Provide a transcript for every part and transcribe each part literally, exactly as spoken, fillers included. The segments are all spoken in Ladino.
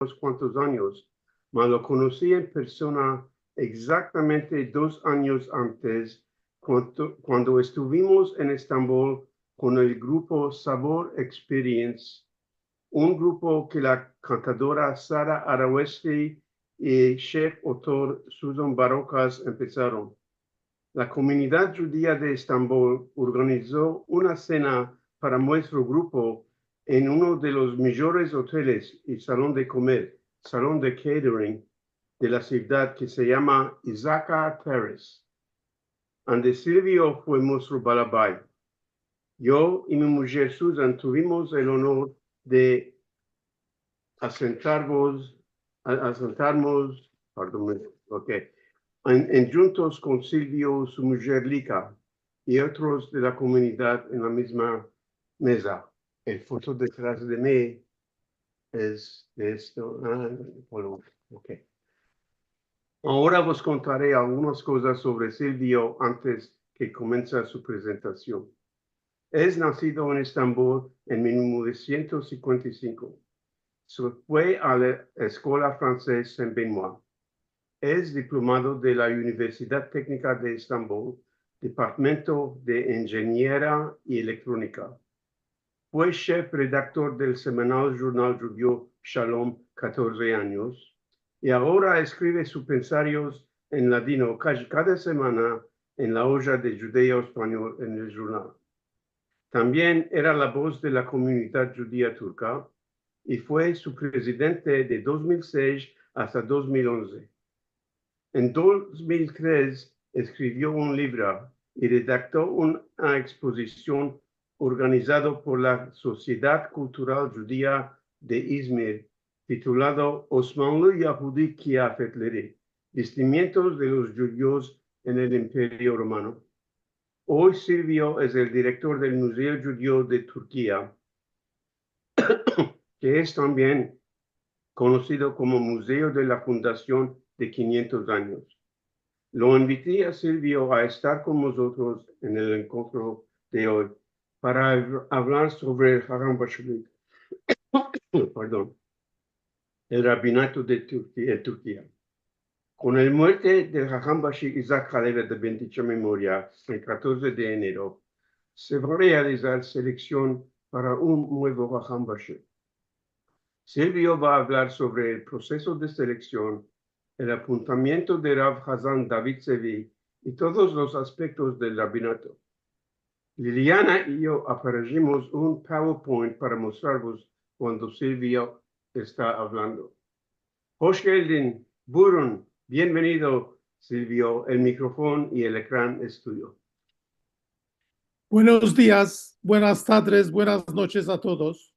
unos kuantos anyos, ma lo konosi en persona egzaktamente dos anyos antes, kuando, kuando estuvimos en Estambol kon el grupo Sabor Experience, un grupo ke la kantadora Sara Arawesti i shef otor Susan Barokas empesaron. La komunidad djudia de Estambol organizo una sena para muestro grupo en uno de los mijores oteles i salon de komer, salon de catering de la sivdad ke se yama Izaka Terrace, ande Silvio fue muestro balabay. Yo i mi mujer Susan tuvimos el onor de asentarmos, a-, asentarmos, pardon, ok, en, en djuntos kon Silvio, su mujer Lika i otros de la komunidad en la mizma meza. El foto detras de mi es de esto. Ah, bueno, ok. Agora vos kontare algunas kozas sovre Silvio antes ke komensa su prezentasion. Es nasido en Estambol en mil novesientos sinkuenta i sinko. Se fue a la eskola fransez Saint-Benoît. Es diplomado de la Universidad Teknika de Estambol, Departamento de Injenieria i Elektronika. Fue shef redaktor del semanal jurnal djudio Shalom katorze anyos, i agora eskrive su pensarios en ladino kaji kada semana en la oja de djudeo-espanyol en el jurnal. Tambien era la boz de la komunidad djudia turka i fue su prezidente de dos mil sesh asta dos mil onze. En dos mil tres eskrivio un livro i redakto una ekspozision organizado por la Sosiedad Kultural Djudia de Izmir, titulado Osmanlı Yahudi Kıyafetleri, Vestimientos de los Djudios en el Imperio Romano. Oy Silvio es el direktor del Muzeo Djudio de Turkia, ke es tambien konosido komo Muzeo de la Fundasion de kinyentos anyos. Lo inviti a Silvio a estar kon mozotros en el enkontro de oy para av-, avlar sovre el Harambaşilik, pardon, el rabinato de Turki-, en Turkia. Kon el muerte del Harambashi Izak Haleva de bendicha memoria el katorze de enero, se va a realizar seleksion para un muevo Harambashi. Silvio va a avlar sovre el proseso de seleksion, el apuntamiento de Rav Hazan David Sevi i todos los aspektos del rabinato. Liliana i yo aparejimos un PowerPoint para mostrarvos kuando Silvio esta avlando. Hoş geldin, buyurun, bienvenido, Silvio, el mikrofon i el ekran es tuyo. Buenos dias, buenas tardes, buenas noches a todos.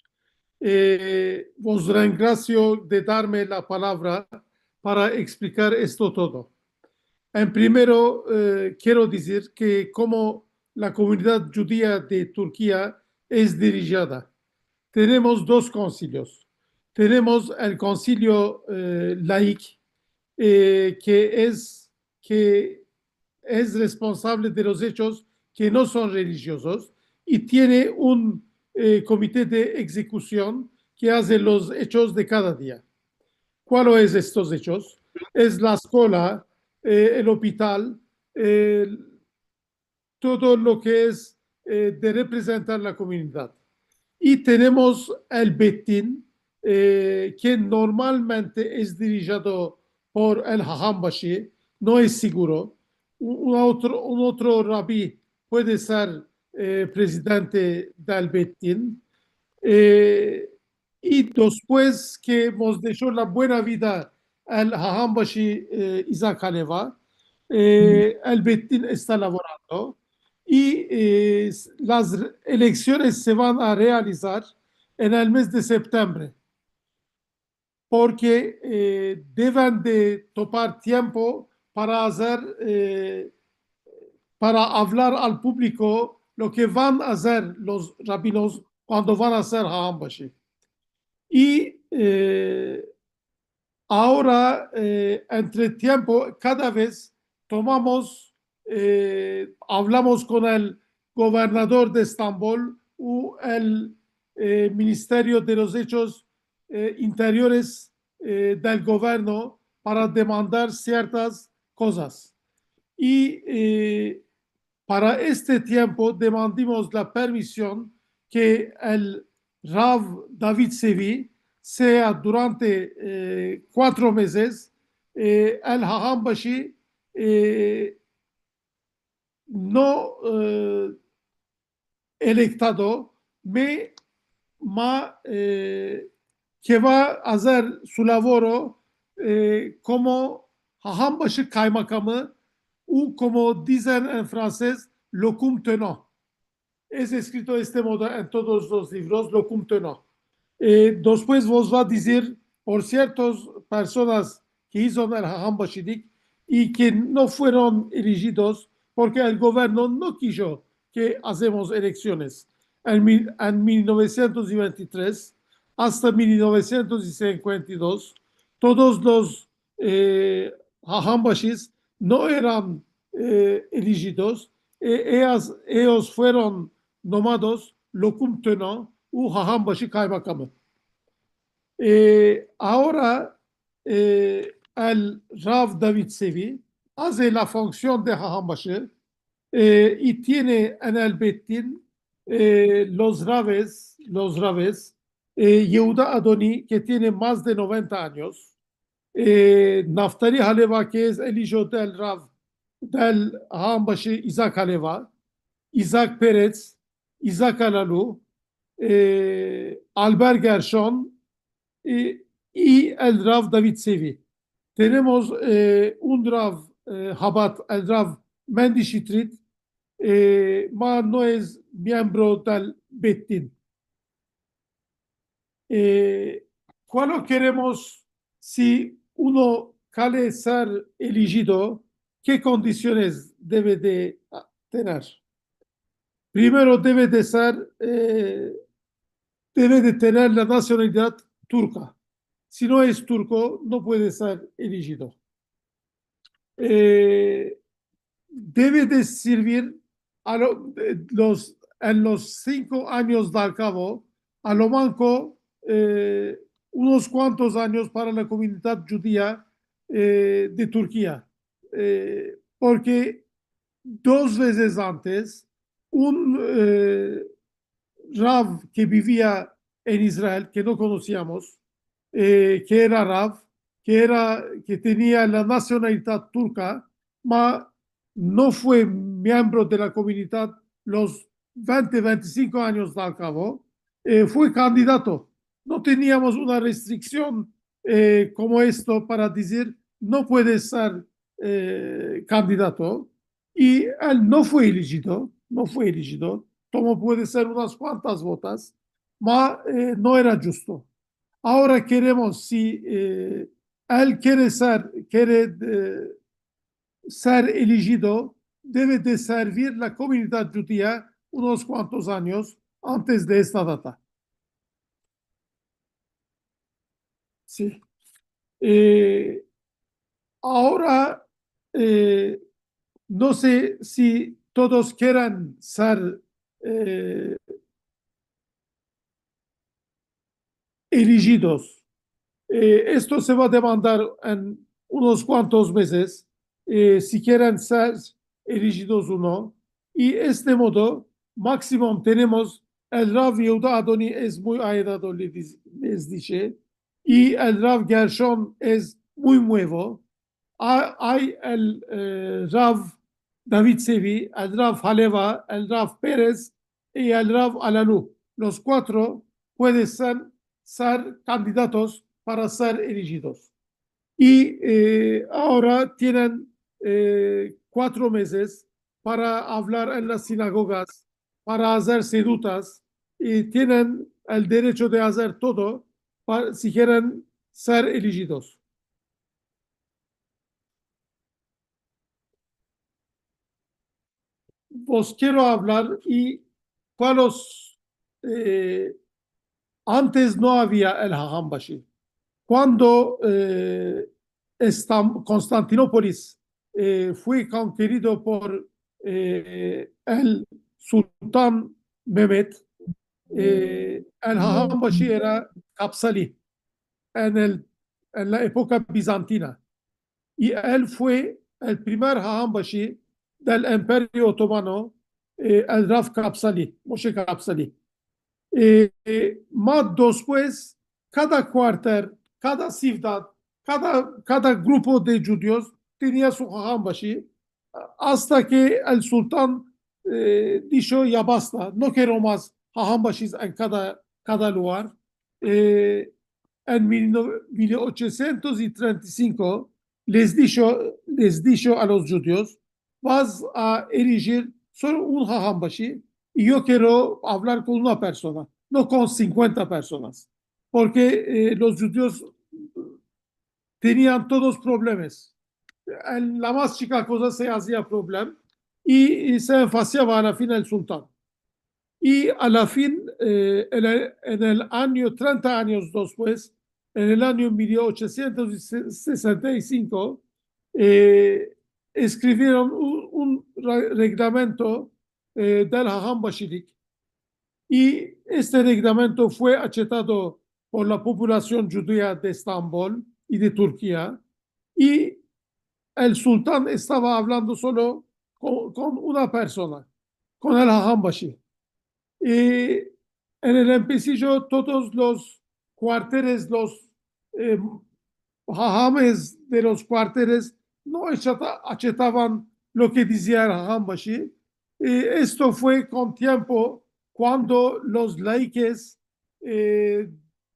Eh, vos rengrasio de darme la palavra para eksplikar esto todo. En primero, eh, kero dizir ke komo la komunidad djudia de Turkia es dirijida, tenemos dos konsilios. Tenemos el konsilio, eh, laik, eh, ke es, ke es responsable de los echos ke no son relijiozos i tiene un, eh, komite de egzekusion ke aze los echos de kada dia. Kualo es estos echos? Es la eskola, eh, el ospital, eh, todo lo ke es, eh, de reprezentar la komunidad. I tenemos el betin, eh, ke normalmente es dirijido por el Harambashi, no es siguro. Un, un otro, un otro rabi puede ser, eh, prezidente del betin. Eh, i despues ke mos desho la buena vida el Harambashi, eh, Izak Haleva, eh, el betin esta lavorando i, eh, s-, las re-, eleksiones se van a realizar en el mez de septembre, porke, eh, deven de topar tiempo para azer, eh, para avlar al publiko lo ke van a azer los rabinos kuando van a ser Harambashi. I, eh, agora, eh, entre tiempo, kada vez tomamos, eh, avlamos kon el governador de Estambol u el, eh, Ministerio de los Echos, eh, Interiores, eh, del governo para demandar siertas kozas. I, eh, para este tiempo demandimos la permision ke el Rav David Sevi sea durante, eh, kuatro mezes, eh, el Hahambashi, eh, no, eh, elektado, me, ma, eh, ke va azer su lavoro, eh, komo Hahambashi kaymakamı, u komo dizen en fransez, le comte-tenant. Es eskrito este modo en todos los livros, le comte-tenant. Eh, despues vos va dizir, por siertas personas ke izon el Hahambashilik i ke no fueron elijidos porke el governo no kijo ke azemos eleksiones. En mil, en mil novesientos i vente i tres asta mil novesientos i sinkuenta i dos, todos los, eh, Hahambashis no eran, eh, elijidos, e, eyas, eyos fueron nomados le comte-tenant u Hahambashi kaymakamı. Eh, agora, eh, el Rav David Sevi aze la funksion de Hahambashi, eh, i tiene en el Beit Din, eh, los raves, los raves, eh, Yehuda Adoni, ke tiene mas de noventa anyos, eh, Naftali Haleva, ke es el ijo del Rav, del Hahambashi Isak Haleva, Isak Perez, Isak Alalu, eh, Albert Gershon, eh, i el Rav David Sevi. Tenemos, eh, un Rav, eh, Habad, el Rav Mendy Shitrit, eh, ma no es miembro del Beit Din. Eh, kualo keremos si uno kere ser elijido, ke kondisiones deve de, a, tener? Primero deve de ser, eh, deve de tener la nasionalidad turka. Si no es turko, no puede ser elijido. Eh, deve de servir a lo, eh, los, en los sinko anyos de al kavo, a lo manko, eh, unos kuantos anyos para la komunidad djudia, eh, de Turkia. Eh, porke dos vezes antes, un, eh, Rav ke bivia en Israel, ke no konosiamos, eh, ke era Rav, ke era, ke tenia la nasionalidad turka, ma no fue miembro de la komunidad los vente, vente i sinko anyos de al kavo, eh, fue kandidato. No teniamos una restriksion, eh, komo esto para dizir, no puede ser, eh, kandidato. I el no fue elijido, no fue elijido. Tomo puede ser unas kuantas votas, ma, eh, no era djusto. Agora keremos, si, eh, el kere ser, kere, eh, ser elijido, deve de servir la komunidad djudia unos kuantos anyos antes de esta data. Si. Eh, agora, eh, no se si todos keran ser, eh, elijidos. Eh, esto se va a demandar en unos kuantos mezes, eh, si keren ser elijidos o no. I este modo, maksimum tenemos el Rav Yehuda Adoni es muy ayedado, le diz-, les dishe, i el Rav Gershon es muy muevo. A-, ay el, eh, Rav David Sevi, el Rav Haleva, el Rav Perez i el Rav Alalu. Los kuatro pueden ser, ser kandidatos para ser elijidos. I, eh, agora tienen, eh, kuatro mezes para avlar en las sinagogas, para azer sedutas, i tienen el derecho de azer todo pa-, si keren ser elijidos. Vos kero avlar i kualos, eh, antes no avia el Hahambashi. Kuando, eh, Estam-, Konstantinopolis, eh, fue konkerido por, eh, el sultan Mehmet, eh, el Hahambashi era Kapsali. En el en la epoka bizantina. I el fue el primer hahambashi del Emperio Otomano, e, el Rav Kapsali, Moshe Kapsali. E, e, ma despues, kada kuarter, kada sivdad, kada, kada grupo de djudios tenia su hahambashi, asta ke el sultan, e, disho, "Ya basta, no kero mas hahambashis en kada, kada lugar." E, en mil no-, mil ochosientos i trenta i sinko, les disho, les disho a los djudios, "Vas a eligir solo un hahambashi, i yo kero avlar kon una persona, no kon sinkuenta personas." Porke, e, los djudios tenian todos problemas. En la mas chika koza se azia problem i, i se enfasiava a la fin el sultan. I a la fin, e, en el, en el anyo, trenta anyos despues, en el anyo mil ochosientos sesenta i sinko, e, eskrivieron un, un re-, reglamento, e, del hahambashilik. I este reglamento fue achetado por la populasion djudia de Estambol i de Turkia, i el sultan estava avlando solo kon, kon una persona, kon el hahambashi. I en el empesijo todos los kuarteres, los, e, hahames de los kuarteres no acheta-, achetavan lo ke dizia el hahambashi. I esto fue kon tiempo kuando los laikes, e,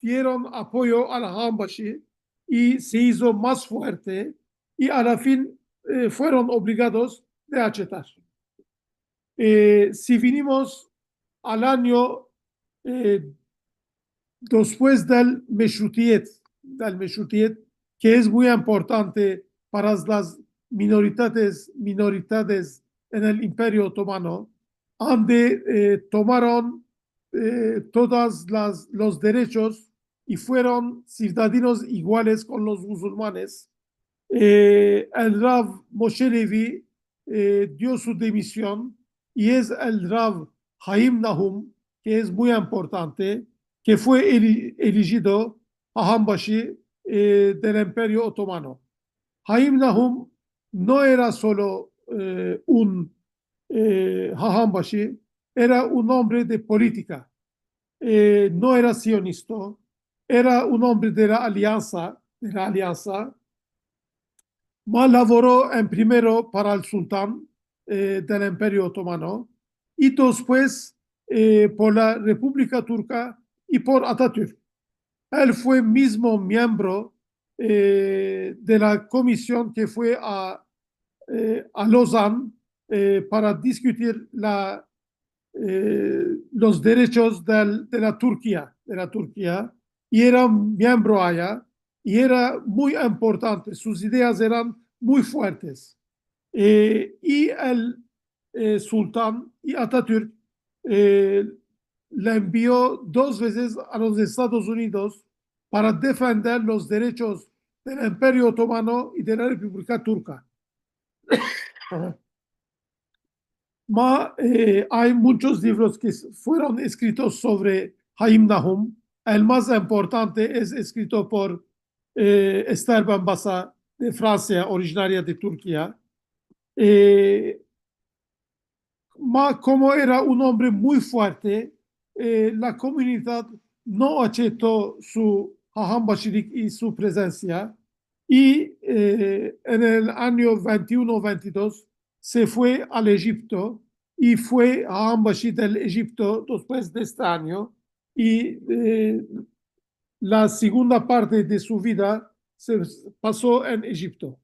dieron apoyo al hahambashi i se izo mas fuerte i a la fin, e, fueron obligados de achetar. E, si vinimos al anyo, e, despues del meshrutiyet, del meshrutiyet, ke es muy importante para las minoridades, minoridades en el Imperio Otomano, ande, e, tomaron, e, todas las, los derechos i fueron sivdadinos iguales kon los musulmanes. E, el Rav Moshe Levi, e, dio su dimision i es el Rav Haim Nahum, ke es muy importante, ke fue eli-, elijido hahambashi, e, del Imperio Otomano. Haim Nahum no era solo, e, un, e, hahambashi, era un ombre de politika. E, no era sionista, era un ombre de la aliansa, de la aliansa. Ma lavoro en primero para el sultan, e, del Imperio Otomano, i despues, e, por la Republika Turka i por Atatürk. El fue mizmo miembro, e, de la komision ke fue a, e, a Lozan, e, para diskutir la, e, los derechos del, de la Turkia, de la Turkia, i era miembro aya, i era muy importante, sus ideas eran muy fuertes. E, i el, e, sultan i Atatürk, e, le envio dos vezes a los Estados Unidos para defender los derechos del Imperio Otomano i de la Republika Turka. Ma, e, ay munchos livros ke s-, fueron eskritos sovre Haim Nahum. El mas importante es eskrito por, e, Esther Benbassa de Fransia, orijinaria de Turkia. E, ma komo era un ombre muy fuerte, e, la komunidad no acheto su hahambashilik i su prezensia. I, e, en el anyo vente i uno, vente i dos, se fue al Ejipto i fue hahambashi del Ejipto despues de este anyo, i, e, la segunda parte de su vida se paso en Ejipto.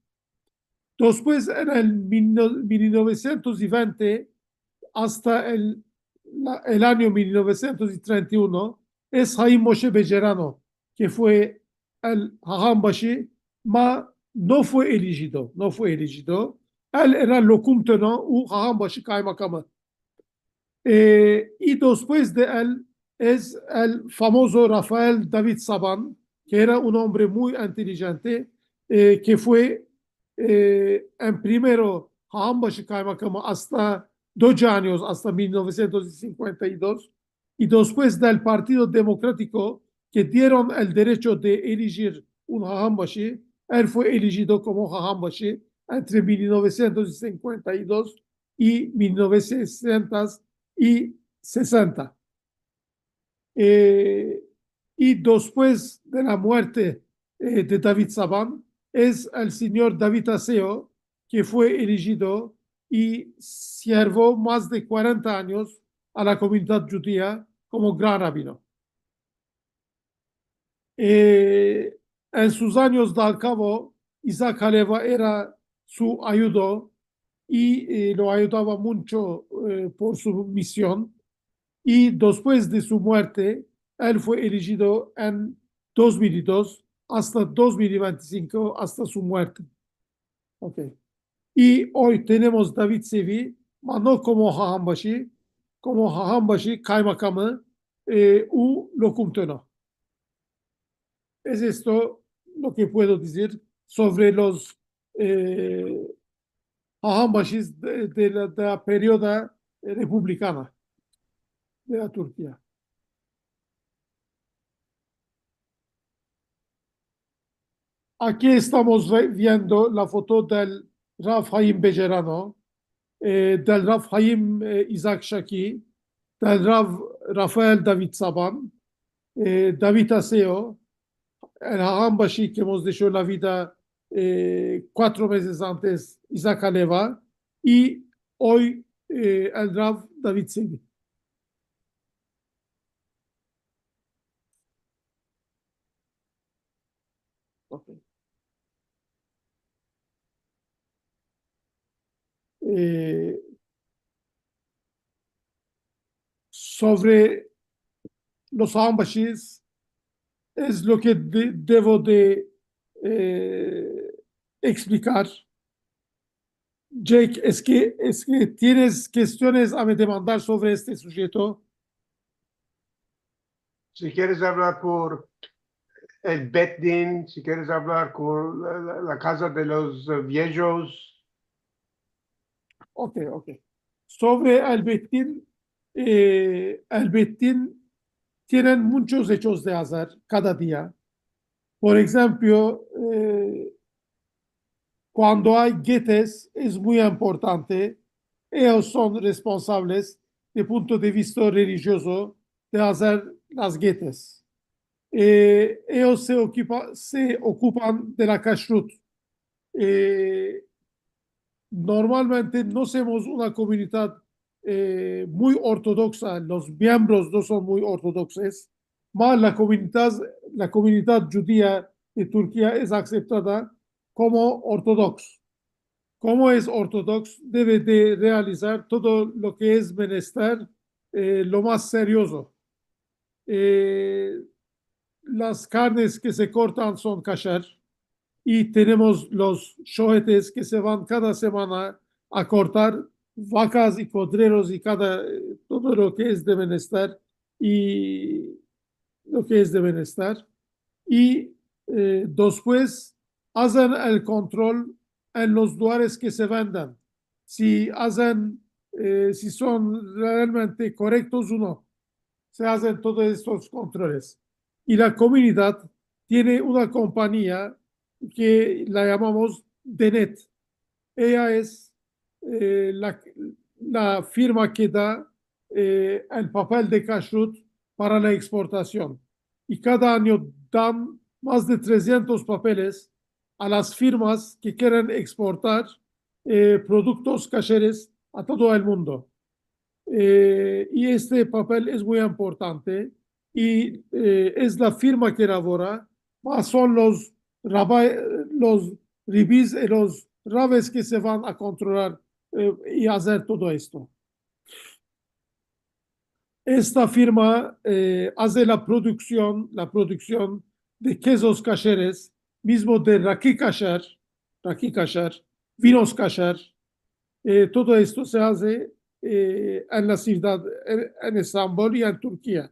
Despues, en el mil no-, mil novesientos i vente asta el, la, el anyo mil novesientos i trenta i uno, es Haim Moshe Bejerano, ke fue el hahambashi, ma no fue elijido, no fue elijido. El era lokum tenant u hahambashi kaymakamı. E, i despues de el es el famozo Rafael David Saban, ke era un ombre muy intelijente, e, ke fue, e, en primero hahambashi kaymakamı asta doce anyos, asta mil novesientos i sinkuenta i dos, i despues del Partido Demokratiko, ke dieron el derecho de elijir un hahambashi, el fue elijido komo hahambashi entre mil novesientos sinkuenta i dos i mil novesientos sesenta. Eh, i despues de la muerte, eh, de David Saban, es el sinyor David Aseo ke fue elijido i sirvo mas de kuarenta anyos a la komunidad djudia komo gran rabino. Eh, en sus anyos de alkavo, Isaac Haleva era su ayudo i, eh, lo ayudava muncho, eh, por su mision. I despues de su muerte, el fue elijido en dos mil i dos asta dos mil i vente i sinko, asta su muerte. Ok. I oy tenemos David Sevi, ma no komo hahambashi, komo hahambashi, kaymakamı, eh, u lo kumteno. Es esto lo ke puedo dizir sovre los, eh, hahambashis de, de la, de la perioda republikana de la Turkia. Aki estamos ve-, viendo la foto del Rav Haim Bejerano, eh, del Rav Haim, eh, Isaac Shaki, del Rav Rafael David Saban, eh, David Aseo, el hahambashi ke emos desho la vida, eh, kuatro mezes antes, Isaac Haleva, i oy, eh, el Rav David Sevi. Ok. Eh, sovre los hambashis es lo ke de-, devo de, eh, eksplikar. Jake, es ke, es ke tienes kestiones a me demandar sovre este sujeto? Si keres avlar por el Beit Din, si keres avlar por la, la, la kaza de los, eh, viejos. Ok, ok. Sovre el Beit Din, eh, el Beit Din tienen munchos echos de azer kada dia. Por enshemplo, eh, kuando ay getes, es muy importante, eyos son responsables de punto de vista relijiozo de azer las getes. Eh, eyos se okupa-, se okupan de la kashrut. Eh, normalmente no somos una komunidad, eh, muy ortodoksa, los miembros no son muy ortodokses, ma la komunidad, la komunidad djudia de Turkia es akseptada komo ortodoks. Komo es ortodoks, deve de realizar todo lo ke es menester, eh, lo mas seriozo. Eh, las karnes ke se kortan son kasher, i tenemos los shohetes ke se van kada semana a kortar vakas i kodreros i kada, eh, todo lo ke es de menester, i lo ke es de menester. I, eh, despues azen el kontrol en los lugares ke se venden, si azen, eh, si son realmente korektos o no. Se azen todos estos kontroles. I la komunidad tiene una kompania ke la yamamos Denet. Eya es, eh, la, la firma ke da, eh, el papel de kashrut para la eksportasion. I kada anyo dan mas de tresientos papeles a las firmas ke keren eksportar, eh, produktos kasheres a todo el mundo. Eh, i este papel es muy importante, i, eh, es la firma ke elabora, ma son los raba-, los rebis i los raves ke se van a kontrolar, eh, i azer todo esto. Esta firma, eh, aze la produksion, la produksion de kezos kasheres, mizmo de raki kasher, raki kasher, vinos kasher, eh, todo esto se aze, eh, en la sivdad, en, en Estambol i en Turkia.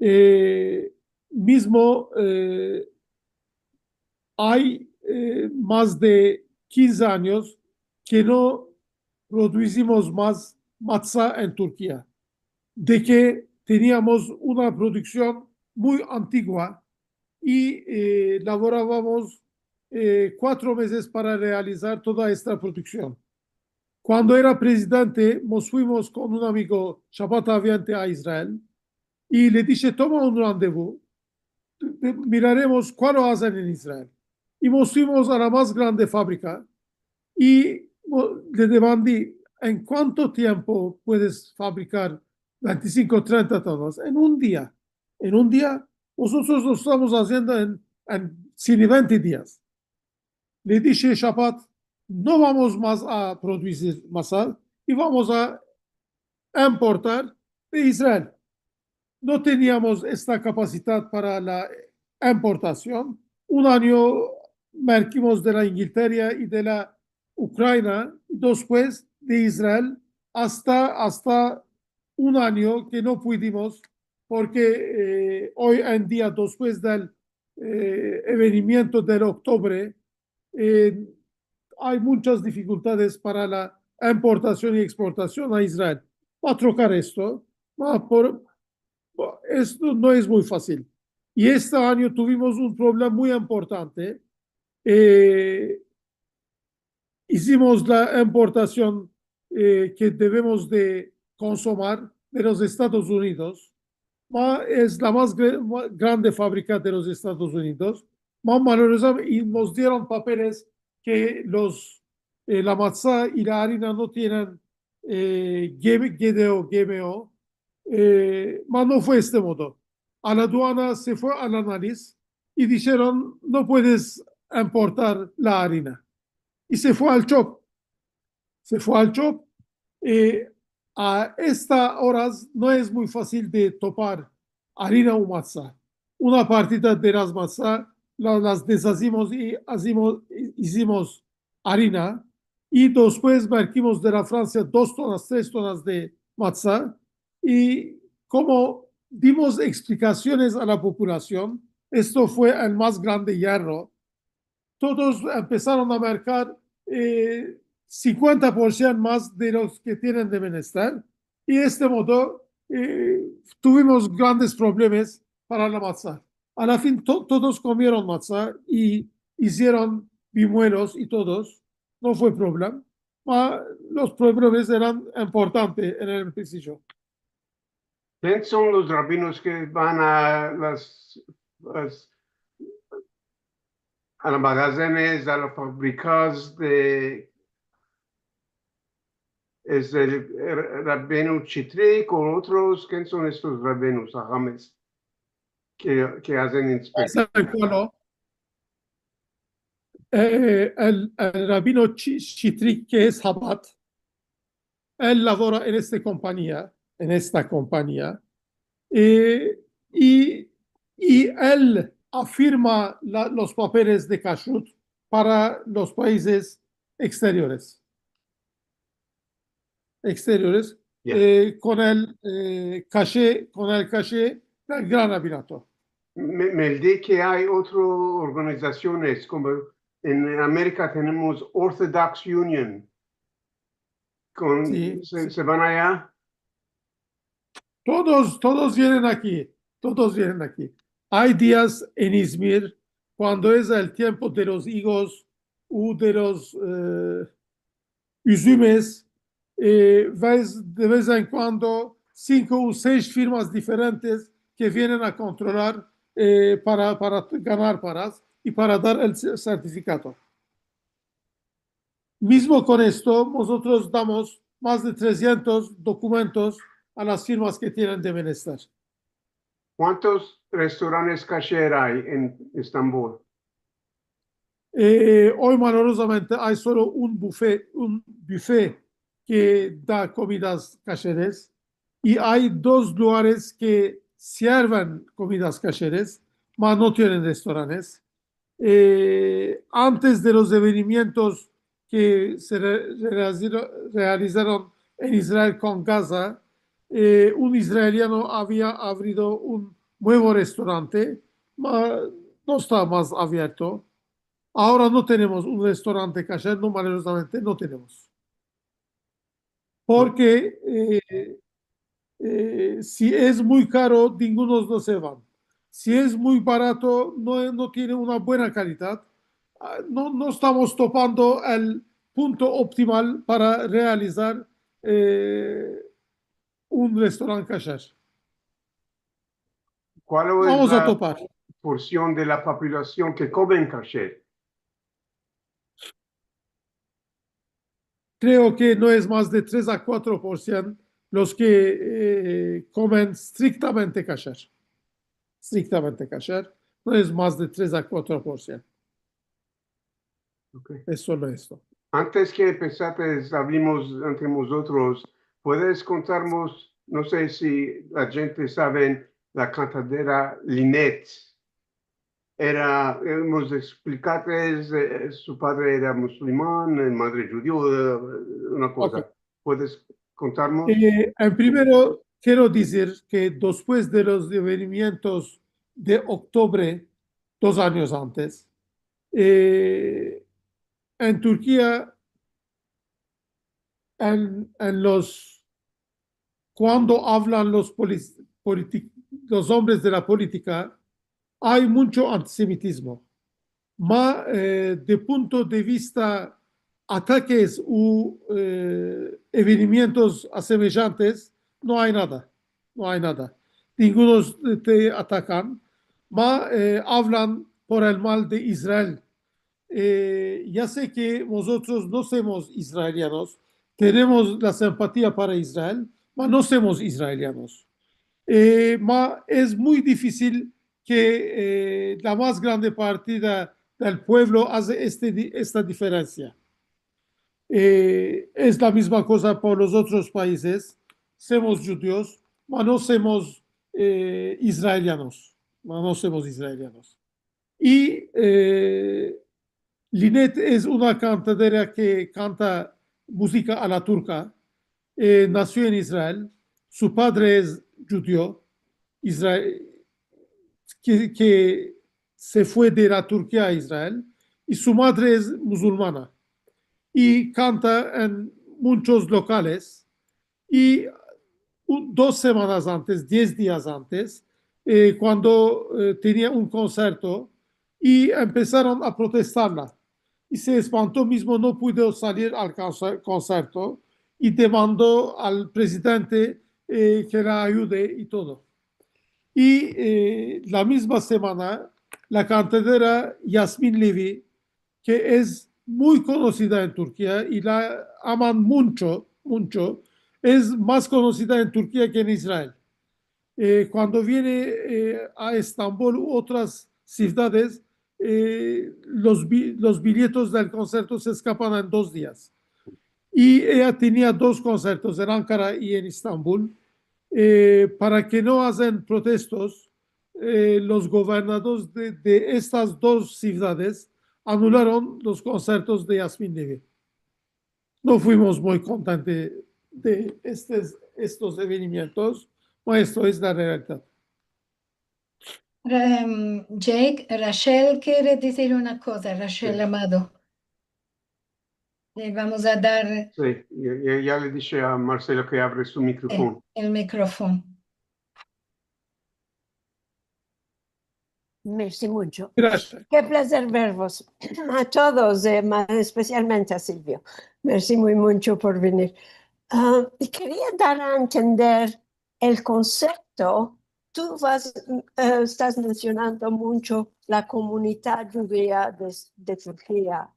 Eh, mizmo, eh, ay, eh, mas de kinze anyos ke no produsimos mas matza en Turkia, de ke teniamos una produksion muy antigua, i, e, lavoravamos, e, kuatro mezes para realizar toda esta produksion. Kuando era prezidente, mos fuimos kon un amigo Shapat Aviante a Israel i le dishe: "Toma un randevu, miraremos kualo azen en Israel." I mos fuimos a la mas grande fabrika i mo-, le demandi: "En kuanto tiempo puedes fabrikar vente i sinko, trenta tonas?" "En un dia." "En un dia?" "Mozotros lo estamos aziendo en, en sino vente dias." Le dishe Shapat: "No vamos mas a produzir masa i vamos a importar de Israel." No teniamos esta kapasidad para la importasion. Un anyo merkimos de la Ingilteria i de la Ukraina, i despues de Israel, asta, asta un anyo ke no pudimos, porke, e, oy en dia, despues del, e, evenimiento del oktubre, e, ay munchas difikultades para la importasion i eksportasion a Israel. Va trokar esto, ma por, esto no es muy fasil. I este anyo tuvimos un problema muy importante. E, izimos la importasion, e, ke devemos de konsumar de los Estados Unidos. Ma es la mas gre-, ma-, grande fabrika de los Estados Unidos. Ma malorozamente, i mos dieron papeles ke los, e, la matza i la arina no tienen, e, G-, G D O, G M O, e, ma no fue este modo. A la aduana se fue al analiz i disheron: "No puedes importar la arina." I se fue al chop. Se fue al chop. E, a esta oras no es muy fasil de topar arina u matza. Una partida de las matza la, las deshazimos i azimos, i, izimos arina, i despues merkimos de la Fransia dos tonas, tres tonas de matza, i komo dimos eksplikasiones a la populasion, esto fue el mas grande yerro. Todos empesaron a merkar, e, sinkuenta por sien mas de los ke tienen de menester, i este modo, e, tuvimos grandes problemas para la matza. A la fin, to-, todos komieron matza i izieron bimuelos i todos. No fue problema. Ma los problemas eran importantes en el principio. Ken son los rabinos ke van a las, las, a los magazenes, a las fabrikas de, es el, el rabino Chitrik o otros? Ken son estos rabinos, hahames, ke, ke azen inspeksion? Esa, kualo? E, el, el rabino Chi-, Chitrik, ke es Habat, el lavora en esta kompanyia, en esta kompanyia, e, i, i el afirma la, los papeles de kashrut para los paizes eksteriores. Eksteriores, e, kon el, e, kashe, kon el kashe del gran rabinato. Me, me olvidi ke ay otro organizasiones, komo en Amerika tenemos Orthodox Union. Kon, si, se, si, se van aya. Todos, todos vienen aki, todos vienen aki. Ay dias en Izmir, kuando es el tiempo de los igos u de los, e, üzümes, e, ves, de vez en kuando sinko u sesh firmas diferentes ke vienen a kontrolar, e, para, para ganar paras i para dar el se-, sertifikato. Mizmo kon esto, mozotros damos mas de tresientos dokumentos a las firmas ke tienen de menester. Kuantos restorantes kasher ay en Estambul? E, oy, malorozamente, ay solo un bufe, un bufe ke da komidas kasheres, i ay dos lugares ke sirven komidas kasheres, ma no tienen restorantes. E, antes de los evenimientos ke se re-, realiziro-, realizaron en Israel kon Gaza, e, un israeliano avia avrido un muevo restorante, ma no esta mas avierto. Agora no tenemos un restorante kasher, no, malorozamente no tenemos. Porke, e, e, si es muy karo, ningunos no se van. si es muy barato, no, no tiene una buena kalidad. A, no, no estamos topando el punto optimal para realizar, e, un restorant kasher. Kual es la porsion de la populasion ke komen kasher? Kreo ke no es mas de tres a kuatro por sien los ke, e, komen striktamente kasher. Striktamente kasher. No es mas de tres a kuatro por sien. Okey. Es solo esto. Antes ke empesates, avlimos entre mozotros, puedes kontarmos, no se si la djente saven, la kantadera Linet. Era, e, mos eksplikates, e, su padre era musulman, e, madre djudio, e, una koza. Okey. Puedes kontarmos? E, en primero, kero dizir ke despues de los evenimientos de oktubre, dos anyos antes, e, en Turkia, en, en los, kuando avlan los polis-, politi-, los ombres de la politika, ay muncho antisemitizmo. Ma, e, de punto de vista atakes u, e, evenimientos asemejantes, no ay nada. No ay nada. Ningunos te atakan. Ma, e, avlan por el mal de Israel. E, ya se ke mozotros no semos israelianos, tenemos la simpatia para Israel, ma no semos israelianos. E, ma es muy difisil ke, e, la mas grande partida del puevlo aze este di-, esta diferensia. E, es la mizma koza por los otros paizes. Semos djudios, ma no semos, e, israelianos. Ma no semos israelianos. I, e, Linet es una kantadera ke kanta muzika a la turka. E, nasio en Israel. Su padre es djudio, isra-, ke, ke se fue de la Turkia a Israel. I su madre es musulmana. I kanta en munchos lokales. I u-, dos semanas antes, diez dias antes, e, kuando, e, tenia un konserto, i empesaron a protestarla. I se espanto mizmo, no pudo salir al konser-, konserto, i demando al prezidente, e, ke la ayude i todo. I, e, la mizma semana, la kantadera Yasmin Levy, ke es muy konosida en Turkia i la aman muncho, muncho, es mas konosida en Turkia ke en Israel. E, kuando viene, e, a Estambol u otras sivdades, e, los bi-, los biletos del konserto se eskapan en dos dias. I eya tenia dos konsertos, en Ankara i en Estambol, e, para ke no azen protestos, e, los governadores de, de estas dos sivdades anularon los konsertos de Yasmin Levy. No fuimos muy kontentes de estes, estos evenimientos, pero esto es la realidad. Em, Jake, Rachel kere dizir una koza, Rachel Amado. Le vamos a dar... Si, ya, ya, ya le dishe a Marcelo ke avre su mikrofon. El, el mikrofon. Mersi muncho. Ke plazer vervos a todos, e, mas espesialmente a Silvio. Mersi muy muncho por venir. A, i keria dar a entender el konsepto, tu vas, e, estas mensionando muncho la komunidad djudia de, de Turkia.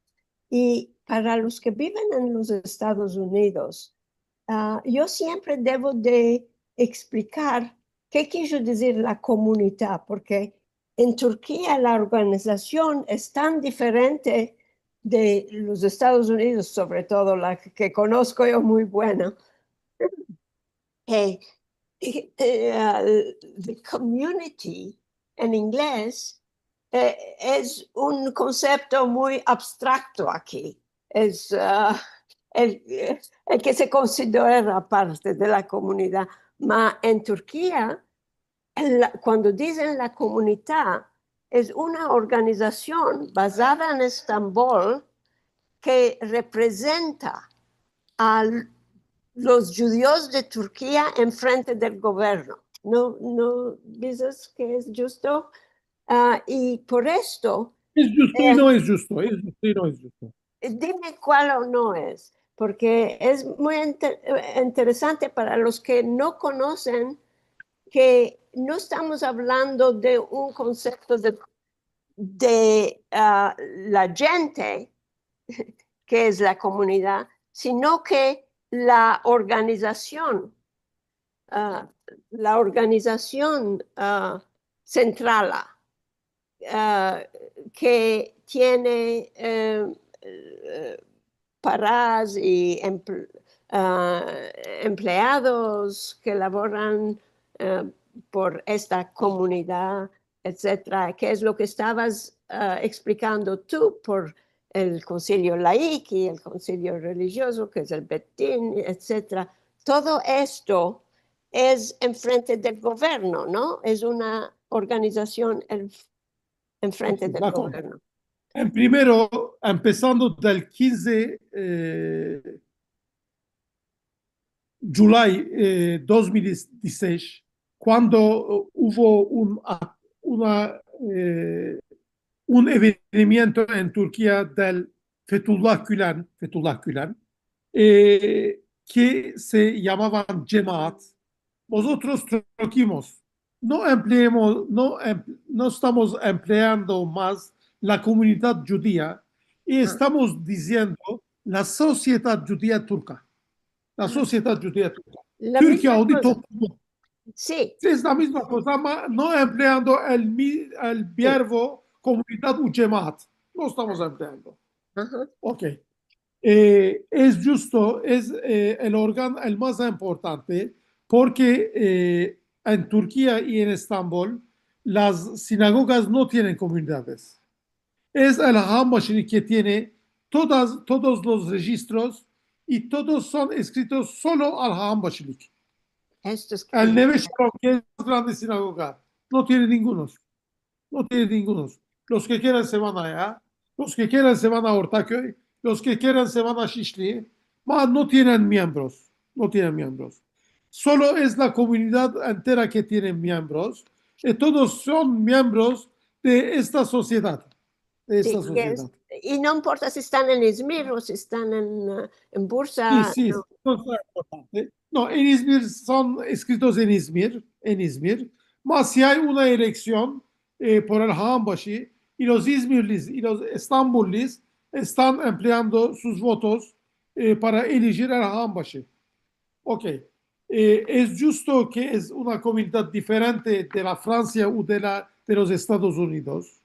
I para los ke biven en los Estados Unidos, a, yo siempre devo de eksplikar ke kijo dizir la komunidad, porke en Turkia la organizasion es tan diferente de los Estados Unidos, sovre todo la ke konosko yo muy buena. E, e, e, a, the community en inglez, e, es un konsepto muy abstrakto aki. Es, a, el, el ke se konsidera parte de la komunidad. Ma en Turkia, la, kuando dizen la komunidad, es una organizasion bazada en Estambol ke reprezenta a los djudios de Turkia enfrente del governo. No, no dizes ke es djusto? A, i por esto, Es djusto i no es djusto, es djusto i no es djusto. Dime kual o no es, porke es muy inte-, interesante para los ke no konosen ke no estamos avlando de un konsepto de, de, a, la djente, ke es la komunidad, sino ke la organizasion, a, la organizasion, a, sentrala, a, ke tiene, e, e, paras i empl-, a, empleados ke lavoran, e, por esta komunidad, etsetera, ke es lo ke estavas, a, eksplikando tu por el konsilio laik i el konsilio relijiozo, ke es el Beit Din, etsetera. Todo esto es enfrente del governo, no? Es una organizasion en, enfrente del governo. En primero, empesando del kinze, e, July, e, dos mil dizisesh, kuando, e, uvo un a-, una, e, un evenimiento en Turkia del Fethullah Gulen, Fethullah Gulen, e, ke se yamavan Cemaat. Mozotros trokimos. No empleemos, no em-, no estamos empleando mas la komunidad djudia i estamos diziendo la sosiedad djudia turka. La sosiedad djudia turka. Turkia odi toplumu. Si. Si, es la mizma koza, ama no empleando el mi-, el verbo komunidad u cemaat. No estamos empleando. Okey. E, es djusto, es, e, el organ el mas importante, porke, e, en Turkia i en Estambol las sinagogas no tienen komunidades. Es el Hahanbashilik ke tiene todas, todos los rejistros i todos son eskritos solo al Hahanbashilik. El Neve Shalom, ke es la mas grande sinagoga, no tiene ningunos. No tiene ningunos. Los ke kieran se van aya, los ke kieran se van a Ortakoy, los ke kieran se van a Shishli, mas no tienen miembros, no tienen miembros. Solo es la komunidad entera ke tiene miembros, i todos son miembros de esta sosiedad, de esta sosiedad. I no importa si estan en Izmir o si estan en, e, en Bursa. Si, si, no es importante. No, en Izmir son eskritos en Izmir, en Izmir. Mas si ay una eleksion, e, por el Hahanbashi, i los izmirlis i los estambullis estan empleando sus votos, e, para elegir el Hahanbashi. Okey. E, es djusto ke es una komunidad diferente de la Fransia u de la, de los Estados Unidos,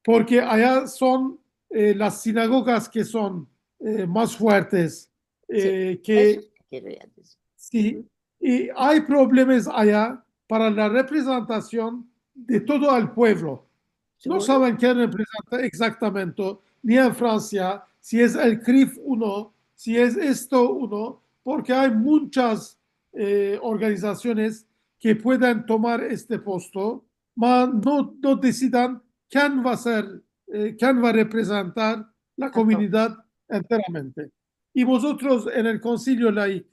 porke aya son, e, las sinagogas ke son, e, mas fuertes, e, ke, si, i ay problemas aya para la reprezentasion de todo el puevlo. No saven ken reprezenta ekzaktamente, ni en Fransia, si es el Krif u no, si es esto u no, porke ay munchas, e, organizasiones ke pueden tomar este posto, mas no, no desidan ken va a ser, e, ken va a reprezentar la komunidad enteramente. I mozotros en el Konsilio Laik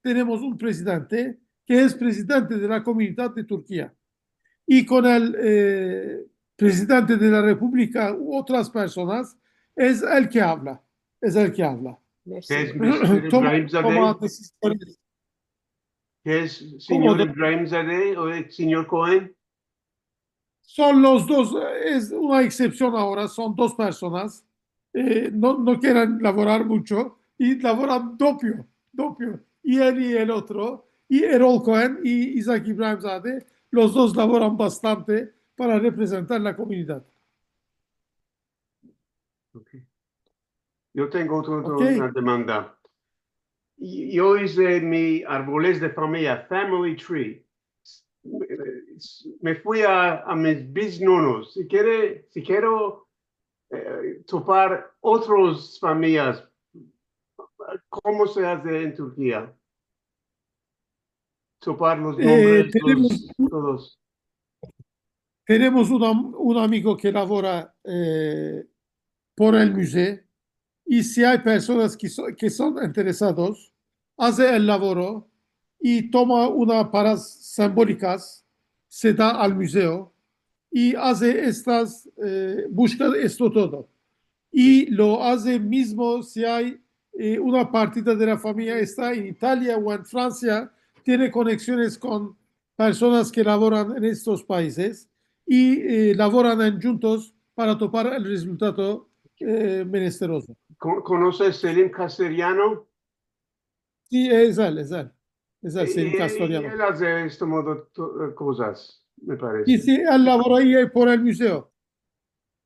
tenemos un prezidente ke es prezidente de la komunidad de Turkia. I kon el, e, prezidente de la Republika u otras personas, es el ke avla, es el ke avla. Ke es sinyor Ibrahimzade? Ke es sinyor Ibrahimzade o sinyor Cohen? Son los dos, es una eksepsion agora, son dos personas, e, no, no keren lavorar muncho i lavoran dopio, dopio. I el i el otro, i Erol Cohen i Isaac Ibrahimzade, los dos lavoran bastante para reprezentar la komunidad. Okey. Yo tengo otro, otro, una demanda. Yo ize mi arboles de famiya, family tree. Me fui a, a mis biznonos. Si kere, si kero, e, topar otras famiyas, komo se aze en Turkia? Topar los nombres, todos. Tenemos un, un amigo ke lavora, e, por el muze, i si ay personas ke so-, ke son interesados, aze el lavoro, i toma una paras simbolikas, se da al muzeo, i aze estas, e, bushka esto todo. I lo aze mizmo si ay, e, una partida de la famiya esta en Italia o en Fransia, tiene koneksiones kon personas ke lavoran en estos paizes i, e, lavoran endjuntos para topar el rezultado, e, menesterozo. Ko-, konoses Selim Kasteriano? Si, es el, es el. Es el, I, Selim i, Kasteriano. I el aze esto modo to-, kozas, me parese. Si, si, el lavora i por el muzeo.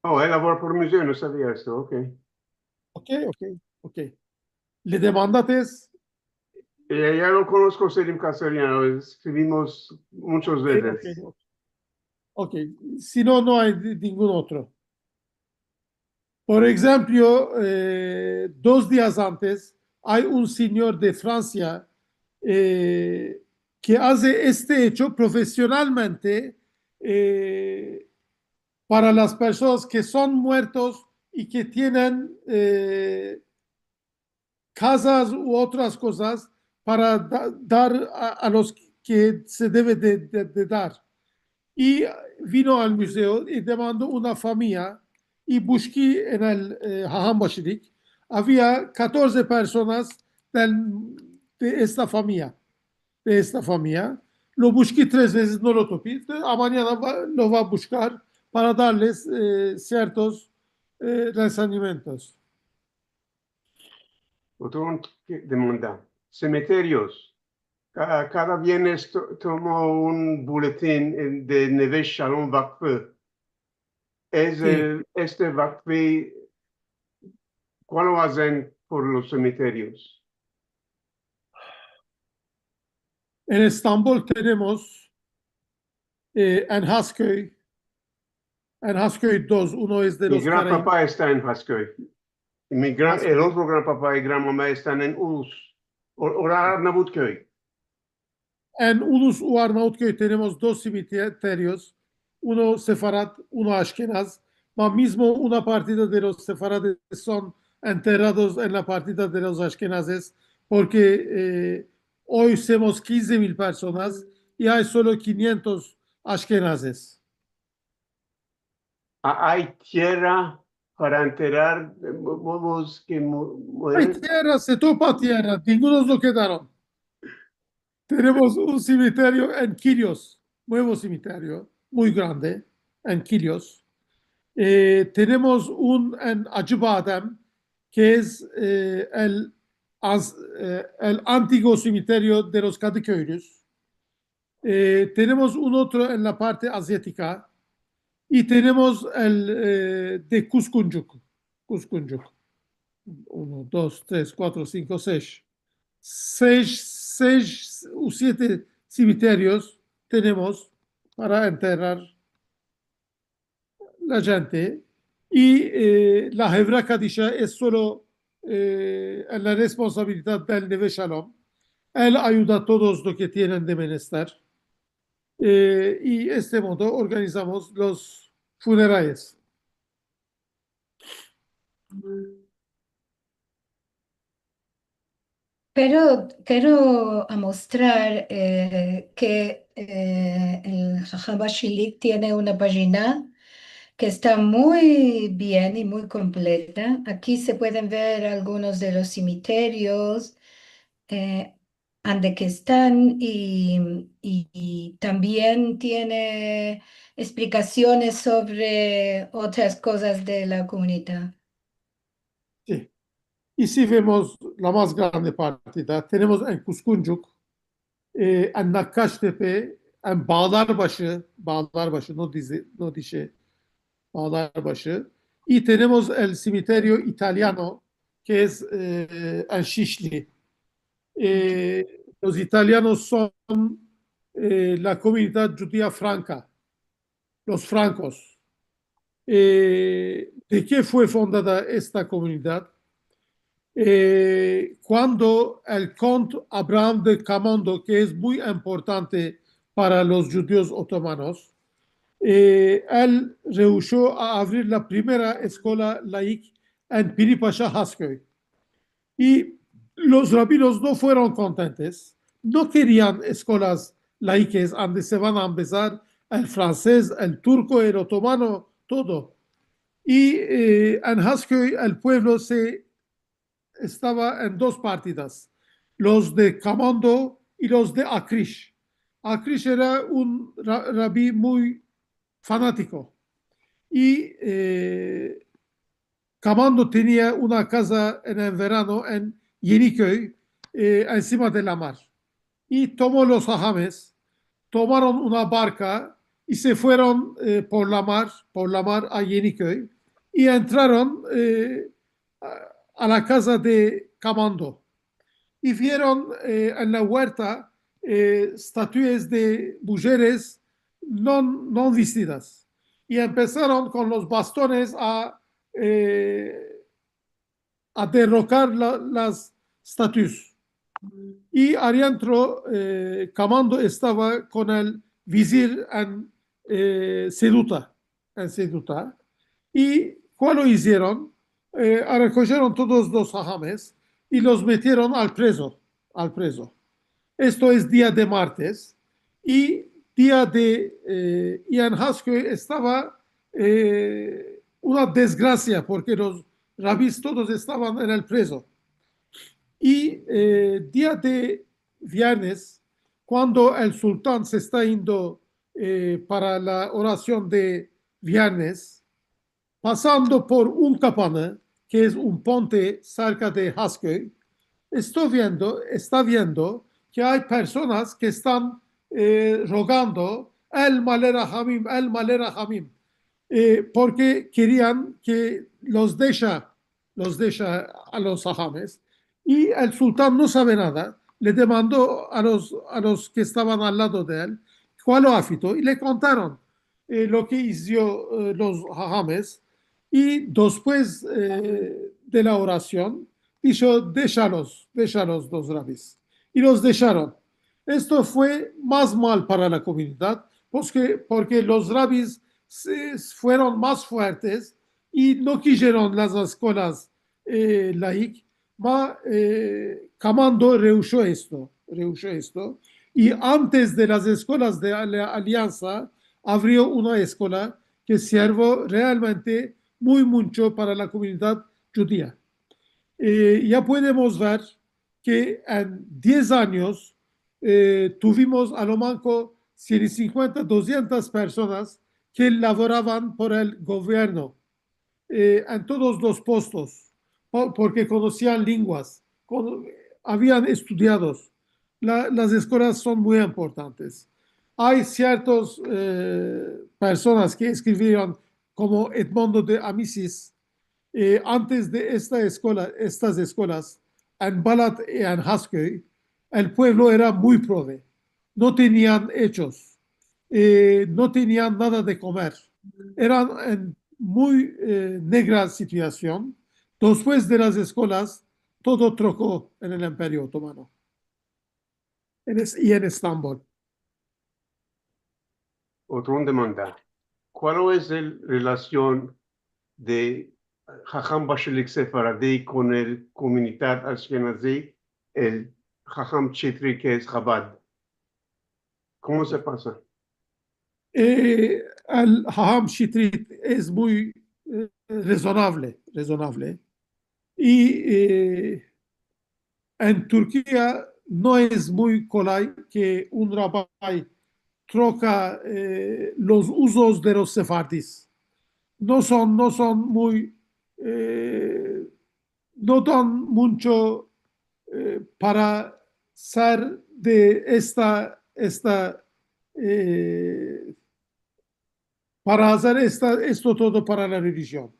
O, el lavora por muzeo, no savia esto, ok. Ok, ok, ok. Le demandates? E, ya lo konosko, Selim Kasteriano, eskrivimos munchas vezes. Ok, ok. Ok, si no, no ay di-, ningun otro. Por enshemplo, e, dos dias antes, ay un sinyor de Fransia, e, ke aze este echo profesionalmente, e, para las personas ke son muertos i ke tienen, e, kazas u otras kozas para da-, dar a, a los ke se deve de, de, de dar. I vino al muzeo i demando una famiya i bushki en el, e, Hahanbashilik. Avia katorze personas del, de esta famiya, de esta famiya. Lo bushki tres vezes, no lo topi. Amanyana va, lo va bushkar para darles, e, siertos, e, enseyamentos. Otro ke demanda. Semeterios. Ka-, kada viernes to-, tomo un buletin en, de Neve Shalom Vakfı. Es el, este vakfı, kualo azen por los semeterios? En Estambol tenemos, e, en Hasköy, en Hasköy dos, uno es de los Karaim. Mi granpapa esta en Hasköy. Mi gran-, el otro granpapa i granmama estan en Ulus, o, o Arnavutköy. En Ulus u Arnavutköy tenemos dos semeterios, uno sefarad, uno ashkenaz, ma mizmo una partida de los sefarades son enterrados en la partida de los ashkenazes, porke, e, oy somos kinze mil personas i ay solo kinyentos ashkenazes. A-, ay tierra para enterrar, e, mu-, mu-, muertos ke mu-, mueren? Ay tierra, se topa tierra, ningunos no kedaron. Tenemos un semeterio en Kilios, muevo semeterio, muy grande, en Kilios. E, tenemos un en Acıbadem, ke es, e, el, as-, e, el antiguo semeterio de los Kadıköylüs. E, tenemos un otro en la parte aziatika i tenemos el, e, de Kuzguncuk. Kuzguncuk. Uno, dos, tres, kuatro, sinko, sesh. Sesh, sesh u siete semeterios tenemos para enterrar la djente. I, e, la hevra kadisha es solo, e, la responsabilidad del Neve Shalom. El ayuda a todos lo ke tienen de menester. E, i este modo organizamos los funerales. Kero, kero amostrar, e, ke, e, el Haham Bashilik tiene una pajina ke esta muy bien i muy kompleta. Aki se pueden ver algunos de los semeterios, e, ande ke estan i, i, i tambien tiene esplikasiones sovre otras kozas de la komunidad. Si. I si vemos la mas grande partida, tenemos en Kuzguncuk, e, en Nakkaştepe, en Bağlarbaşı, Bağlarbaşı, no dize, no dishe Bağlarbaşı, i tenemos el semeterio italiano, ke es, e, en Şişli. E, los italianos son, e, la komunidad djudia franka, los frankos. E, de ke fue fundada esta komunidad? E, kuando el kont Abraham de Camondo, ke es muy importante para los djudios otomanos, e, el reusho a avrir la primera eskola laik en Piri Paşa Hasköy. I los rabinos no fueron kontentes, no kerian eskolas laikes, ande se van a ambezar el fransez, el turko, el otomano, todo. I, e, en Hasköy el puevlo se estava en dos partidas, los de Kamando i los de Akriş. Akriş era un ra-, rabi muy fanatiko. I, e, Kamando tenia una kaza en el verano en Yeniköy, e, ensima de la mar. I tomo los hahames, tomaron una barka i se fueron, e, por la mar, por la mar a Yeniköy, i entraron, e, a, a la kaza de Kamando. I vieron, e, en la uerta, e, statuas de mujeres no, no vestidas. I empesaron kon los bastones a, e, a derrokar la, las statuas. I adientro, e, Kamando estava kon el vizir en, e, Seduta, en Seduta. I kualo izieron? E, arrekojeron todos los hahames i los metieron al prezo, al prezo. Esto es dia de martes, i dia de, e, i en Hasköy estava, e, una desgrasia, porke los rabis todos estavan en el prezo. I, e, dia de viernes, kuando el sultan se esta indo, e, para la orasion de viernes, pasando por Unkapanı, ke es un ponte serka de Hasköy, esto viendo, esta viendo ke ay personas ke estan, e, rogando, "El male rahamim, el male rahamim", e, porke kerian ke los desha, los desha a los hahames. I el sultan no save nada, le demando a los, a los ke estavan al lado de el, "Kualo afito?", i le kontaron, e, lo ke izio, e, los hahames, i despues, e, de la orasion, disho, "Deshalos, deshalos los rabis." I los desharon. Esto fue mas mal para la komunidad, porke, porke los rabis se, fueron mas fuertes i no kijeron las eskolas, e, laik, ma, e, Kamando rehusho esto, rehusho esto, i antes de las eskolas de la Aliansa avrio una eskola ke sirvo realmente muy muncho para la komunidad djudia. E, ya puedemos ver ke en diez anyos, e, tuvimos a lo manko sien i sinkuenta, dusientas personas ke lavoravan por el govierno, e, en todos los postos, po-, porke konosian lenguas, kon-, avian estudiados. La, las eskolas son muy importantes. Ay siertos, e, personas ke eskrivieron, komo Edmondo de Amicis, e, antes de esta eskola, estas eskolas, en Balat i en Hasköy, el puevlo era muy prove. No tenian echos, e, no tenian nada de komer. Eran en muy, e, negra situasion. Despues de las eskolas, todo troko en el Imperio Otomano. En es-, i en Estambol. Otro un demanda. Kualo es el relasion de Haham Bashilik sefaradi kon el komunidad ashkenazi, el Haham Shitri ke es Habad? Komo se pasa? E, el Haham Shitri es muy, e, rezonavle, rezonavle. I, e, en Turkia no es muy kolay ke un rabi troka, e, los uzos de los sefardis. No son, no son muy, e, no dan muncho, e, para ser de esta, esta, e, para azer esta, esto todo para la relijion.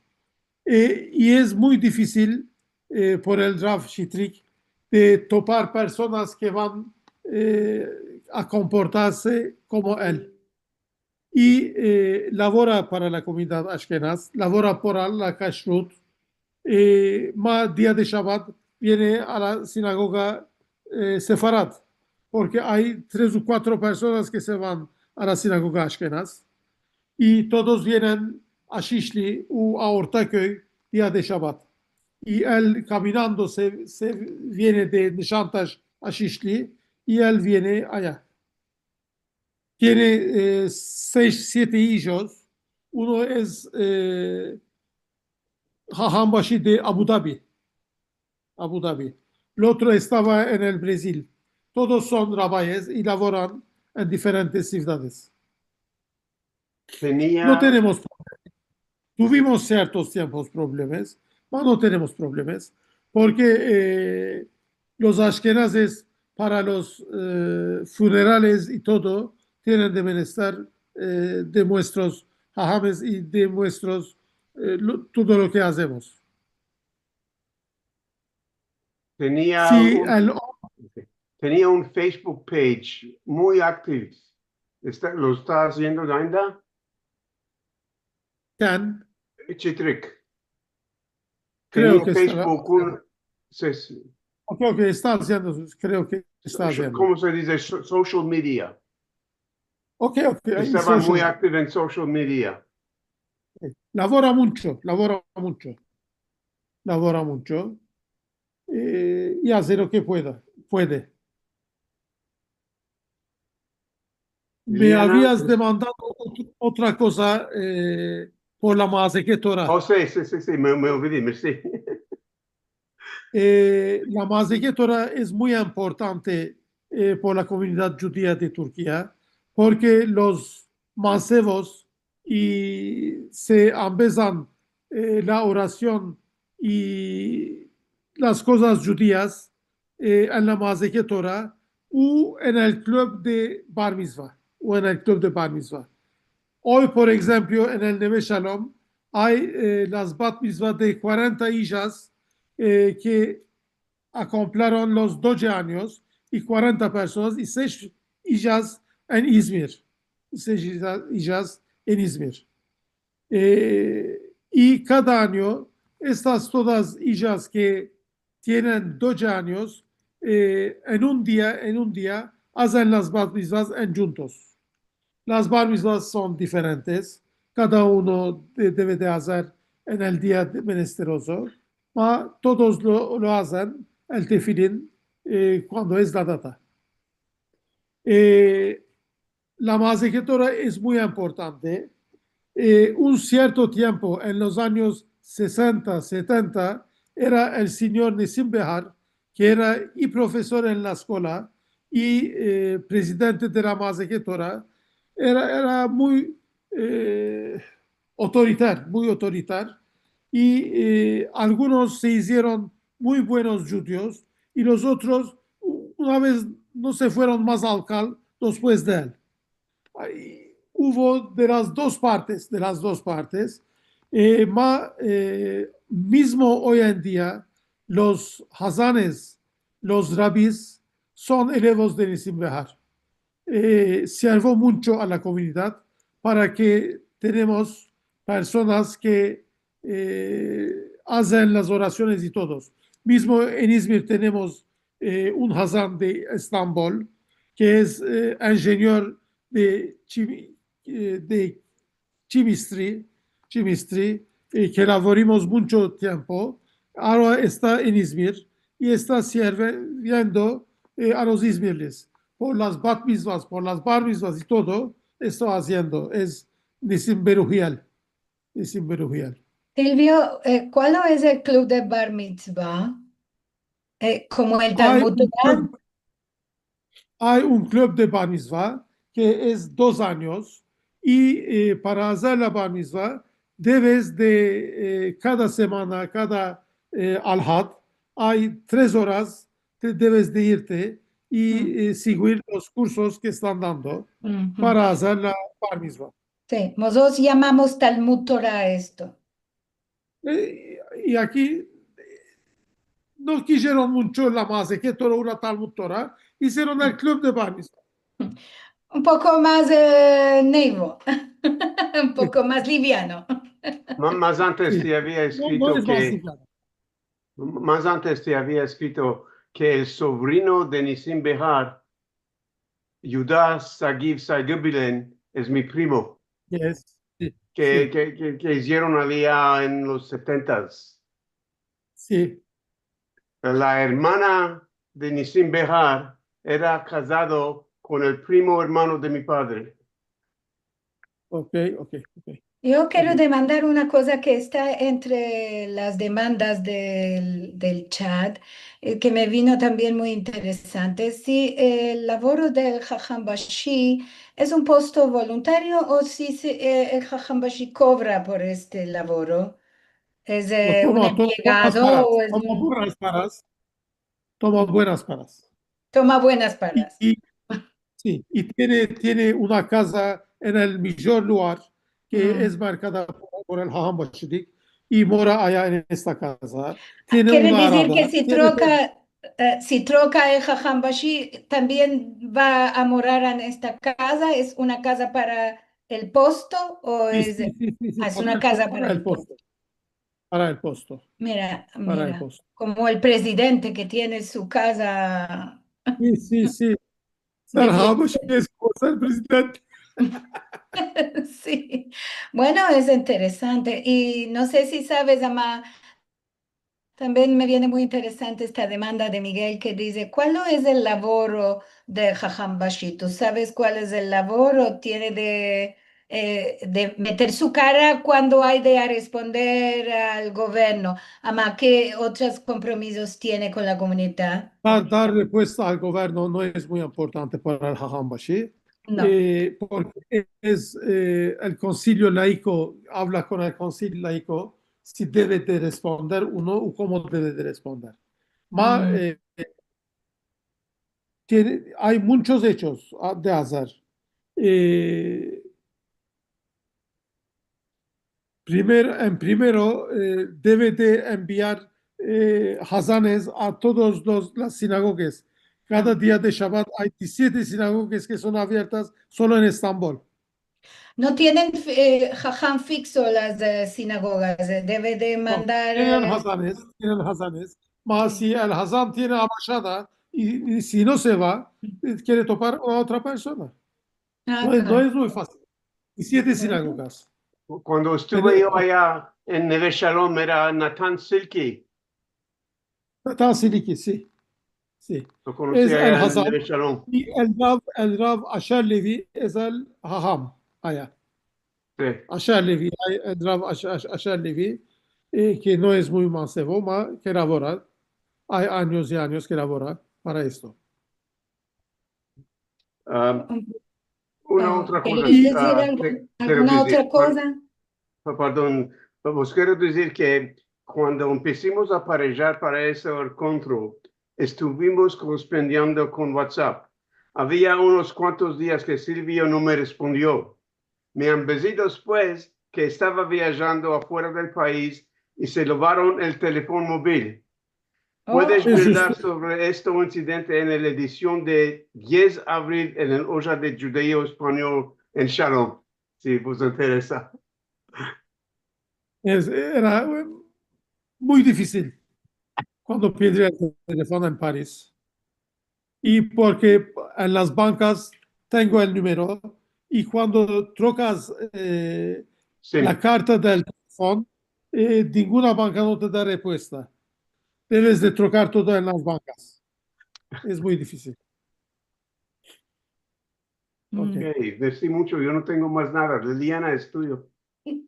E, i es muy difisil, e, por el Rav Shitrik de topar personas ke van, e, a komportarse komo el. I, e, lavora para la komunidad ashkenaz, lavora por la kashrut, e, ma dia de Shabat viene a la sinagoga, e, sefarad, porke ay tres u kuatro personas ke se van a la sinagoga ashkenaz, i todos vienen a Shishli u a Ortaköy dia de Shabat. I el kaminando se, se viene de Nishantash a Shishli, i el viene aya. Tiene, e, sesh, siete ijos. Uno es, e, hahambashi de Abu Dabi. Abu Dabi. El otro estava en el Brazil. Todos son rabayes i lavoran en diferentes sivdades. No tenemos problemas. Tuvimos siertos tiempos problemas, ma no tenemos problemas, porke, e, los ashkenazes para los, e, funerales i todo tienen de menester, e, de muestros hahames i de muestros, e, lo, todo lo ke azemos. Tenia un, tenia un Facebook page muy aktivo. Esta, lo esta aziendo ainda? Ken? Chitrik. Kreo ke esta, Facebook, un, si, si. Okey, okey, esta aziendo, kreo ke esta aziendo. Komo se dize? So-, social media. Okey, okey, estava muy aktivo en social media. Lavora muncho, lavora muncho. Lavora muncho. E, i aze lo ke pueda, puede. Me avias demandado ot-, otra koza, e, por la Mazeke Tora. O, si, si, si, si, me, me olvidi, mersi. E, la Mazeke Tora es muy importante, e, por la komunidad djudia de Turkia, porke los masevos i se ambezan, e, la orasion i las kozas djudias, e, en la Mazeke Tora u en el klub de bar mizva, u en el klub de bar mizva. Oy, por enshemplo, en el Neve Shalom ay, e, las bat mizva de kuarenta ijas, e, ke akomplaron los doze anyos i kuarenta personas i sesh ijas en Izmir. I sesh ija-, ijas en Izmir. E, i kada anyo estas todas ijas ke tienen doze anyos, e, en un dia, en un dia, azen las bat mizvas en djuntos. Las bar mizvas son diferentes, kada uno de-, deve de azer en el dia de menesterozo, ma todos lo, lo azen el tefilin, e, kuando es la data. E, la Mazeke Tora es muy importante. E, un sierto tiempo, en los anyos sesenta, setenta, era el sinyor Nesim Behar, ke era i profesor en la eskola i, e, prezidente de la Mazeke Tora, era, era muy, e, otoritar, muy otoritar, i, e, algunos se izieron muy buenos djudios i los otros u-, una vez no se fueron mas al kal despues de el. Ay, uvo de las dos partes, de las dos partes. E, ma, e, mizmo oy en dia, los hazanes, los rabis, son elevos de Nesim Behar. E, sirvo muncho a la komunidad para ke tenemos personas ke, e, azen las orasiones i todos. Mizmo en Izmir tenemos, e, un hazan de Estambol, ke es, e, injenior de chimi-, e, de chimistri, chimistri, e, ke lavorimos muncho tiempo, agora esta en Izmir i esta sirviendo, e, a los izmirlis. Por las bat mizvas, por las bar mizvas i todo, esta aziendo, es Nesim Beruhiel, Nesim Beruhiel. Silvio, e, kual es el klub de bar mizva? E, komo el Talmud Tora? Ay un klub de bar mizva ke es dos anyos i, e, para azer la bar mizva deves de, e, kada semana, kada, e, alhad, ay tres oras, te deves de irte i, e, siguir los kursos ke estan dando para azer la bar mizva. Si, mozotros yamamos Talmud Tora a esto. E, i aki, e, no kizieron muncho la Mazeke Tora u la Talmud Tora, izieron el klub de bar mizva. Un poko mas, e, nevo, un poko mas liviano. Ma-, mas antes te avia eskirito ke, mas antes te avia eskirito ke el sovrino de Nesim Behar, Yuda Sagiv Saigobilen, es mi primo. Yes, si, ke, ke, ke, ke izieron alia en los setentas. Si. La ermana de Nesim Behar era kazado kon el primo ermano de mi padre. Ok, ok, ok. Yo kero demandar una koza ke esta entre las demandas del, del chat, eh, ke me vino tambien muy interesante. Si el lavoro del Haham Bashi es un posto voluntario o si se, eh, el Haham Bashi kovra por este lavoro. Es, eh, un emplegado o es un... Toma buenas pagas. Toma buenas pagas. Toma buenas pagas. I, i, si, i tiene, tiene una kaza en el mijor lugar ke es markada por, por el Haham Bashilik i mora aya en esta kaza. Tiene una araba. Kere dizir ke si troka, eh, si troka el Haham Bashi, tambien va a morar en esta kaza? Es una kaza para el posto o es, es una kaza para el posto? Para el posto. Mira, mira, komo el prezidente ke tiene su kaza. Si, si, si. Ser Haham Bashi es komo ser prezidente. Si. Bueno, es interesante. I no se si saves, ama, tambien me viene muy interesante esta demanda de Miguel ke dize, kual es el lavoro de Haham Bashi? Tu saves kual es el lavoro? Tiene de eh, de meter su kara kuando ay de aresponder al governo, ama ke otros kompromisos tiene kon la komunidad? Dar, dar repuesta al governo no es muy importante para el Haham Bashi, no, eh, porke es, eh, el konsilio laiko avla kon el konsilio laiko si deve de responder o no, o komo deve de responder. Ma, eh, tiene, ay munchos echos, a, de azer. Eh, primer, en primero, eh, deve de enviar, eh, hazanes a todos los, las sinagogas. Kada dia de Shabat ay dizisiete sinagogas ke son aviertas solo en Estambol. No tienen, eh, haham fikso las, eh, sinagogas, eh, deve de mandar, tienen hazanes, tienen hazanes. Ma si el hazan tiene abashada i, i si no se va, eh, kere topar a otra persona. No es, no es muy fasil. Dizisiete sinagogas. Kuando estuve yo aya en Neve Shalom, era Natan Silki. Natan Silki, si. Si. Lo konosi aya en Neve Shalom. I el rav, el rav Asher Levi es el haham aya. Si. Asher Levi, ay, el rav Asher, Asher Levi, eh, ke no es muy mansevo, ma ke lavora. Ay anyos i anyos ke lavora para esto. Una otra koza, kero dizir, pardon, vos kero dizir ke kuando empesimos a parejar para ese enkontro, estuvimos korrespondiendo kon WhatsApp. Avia unos kuantos dias ke Silvio no me respondio. Me ambezi despues ke estava viajando afuera del pais i se lovaron el telefon mobil. Puedes berdar sovre este insidente en el edision de diez avril en el Oja de Djudeo Espanyol en Shalom, si vos interesa. Es, era, eh, muy difisil kuando perdi el telefon en Paris. I porke en las bankas tengo el numero, i kuando trokas, eh, la karta del telefon, eh, ninguna banka no te da repuesta. Deves de trokar todo en las bankas. Es muy difisil. Ok, mersi muncho. Yo no tengo mas nada. Liliana, es tuyo.